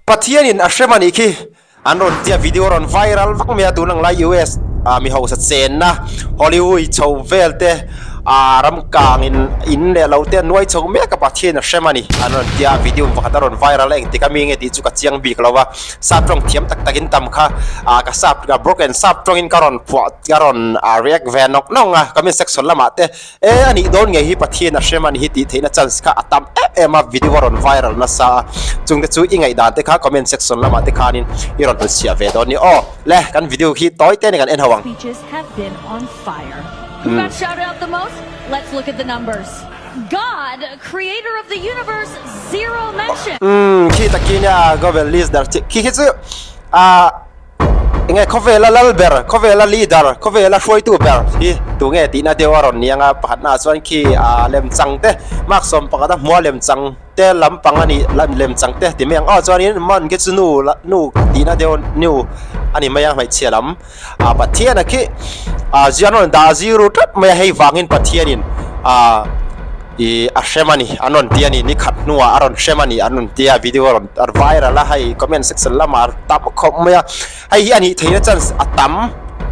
Pathianin a hrem a nih khi an rawn tia video rawn viral vak mai a tun ang lai US ah mi hausa chenna Hollywood chho vel te ah ram kang in in leh lo te a nuai chho mek a Pathian a hrem a ni an rawn tia video pakhat a rawn viral a engtik ami nge tih chu ka chiang bik lo va sap tawng thiam tak tak in tam kha ah ka sap ka broken sap tawngin ka rawn phuah ka rawn ah react ve nawk nawk a comment section lamah te E a nih dawn ngei hi Pathian a hrem a ni hi tih theihna chance kha a tam em em a, video a rawn viral nasa a, chungte chu i ngaihdan te kha comment section lamah te khanin i rawn hmuchhiah ve dawn ni aw. Le kan video hi tawi te ni kan en ho ang. Speeches have been on fire. Who got shouted out the most? Let's look at the numbers. God, creator of the universe, zero mention. Umm khi takin a Govel list dar chi khi khi chu a Enge khawvela lal ber, khawvela leader, khawvela hruaitu ber hi tunge tihna deuh a rawn ni anga pakhatnaah chuan khi ah lemchang te mark 11 a hmua lemchang te lampang a nih lemchang te ti mai ang aw chuanin man khi chu nu nu tihna deuh nu a ni mai a hmeichhia lam ah Pathian a khi ah zian rawn dah zero tlat mai a hei vangin Pathianin ah. Ih a hrem a ni an rawn ti a ni ni khat hnuah a rawn hrem a ni an rawn ti a video a rawn a viral a hei comment section lamah a tam khawp mai a hei hi a nih theihna chance a tam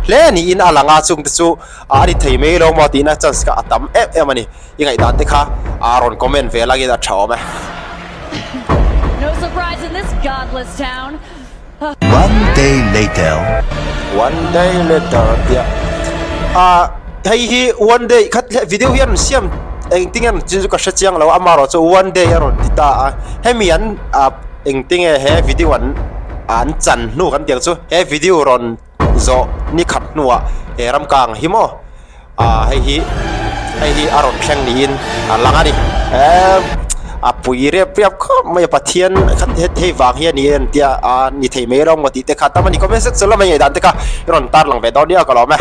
hle niin a lang a chungte chu a ni thei mai lo maw tihna chance kha a tam em em a ni i ngaihdan te kha a rawn comment ve langin a tha awm e. No surprise in this godless town. One day later. One day later tia ah hei hi one day khat video hi an siam engtin nge an chu ka hre chiang lo amaherawh chu one day a rawn ti ta a hemi an ah engtin nge he video an an chan hnu kan tih ang chu he video rawn zawh ni khat hnuah he ram kang hi maw Ah hei hi hei hi a rawn thleng niin a lang a ni emm a pui rep rep khawp mai a Pathian khat het hei vang hi a ni em tia a ni thei mai rawng maw tih te kha tam a ni comment section lamah i ngaihdan te kha i rawn tar lang ve dawn nia ka lawm e.